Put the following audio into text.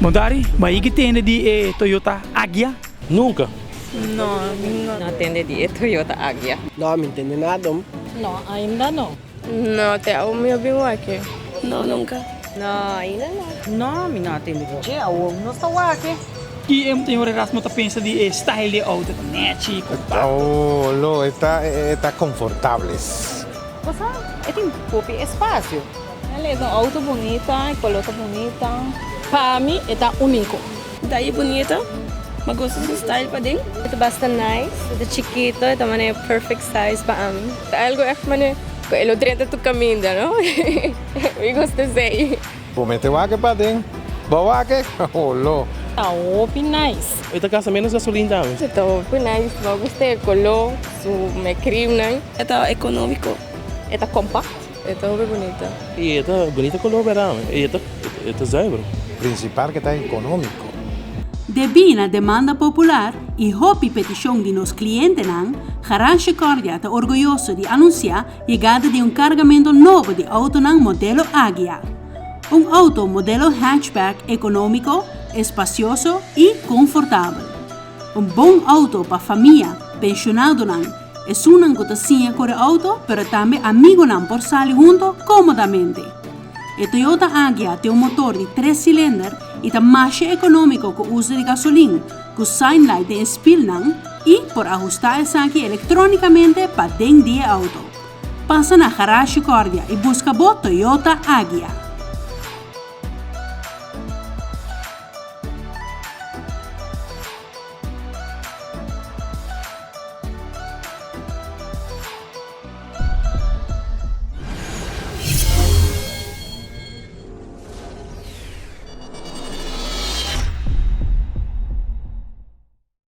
Bon tardi, bo a yega tende di e Toyota Agya? Nunca. No, mi no a tende di e Toyota Agya. No, mi tende nada. No, ainda no. No, te awo mi a bin wak. No, nunca. No, ainda no. No, mi no a tende di dje, awo nos ta wak. Ki e señor Erasmo ta pensa di e style di e auto? Ta nechi, compacto? Oh, lo, e ta, e ta confortable. Cosa? E tin hopi espacio. E ta un auto bunita, e color ta bunita. Pa mi e ta unico. Ta e bunita. Mi gusta su style paden. E ta basta nice, e ta chikito, e ta manera perfect size pa ami. Ta algo echt manera cu e lo drenta tur caminda, no? Mi gusta esey. Bo mete wak paden. Bo wak, oh lo. Ta hopi nice. E ta gasta menos gasolin tambe. E ta hopi nice, mi gusta e color, su mecrimnan. E ta economico. E ta compact. E ta hopi bunita. Y e ta bunita color, berdad? E ta, e ta zuiver. Principal cu ta economico. Debí na demanda popular y hopi peticion di nos clientenan, Garage Cordia ta orguyoso di anuncia yegada di un cargamento nobo di autonan modelo Agya. Un auto modelo hatchback economico, espacioso y confortabel. Un bon auto pa famia, pensionadonan, esunnan cu ta siña core auto, pero tambe amigonan por sali hunto comodamente. E Toyota Agya tin un motor di 3 cilinder y ta mas economico cu uso di gasolin, cu sign light den spielnan y por ahusta esaki electronicamente pa den di e auto. Pasa na Garage Cordia y busca bo Toyota Agya.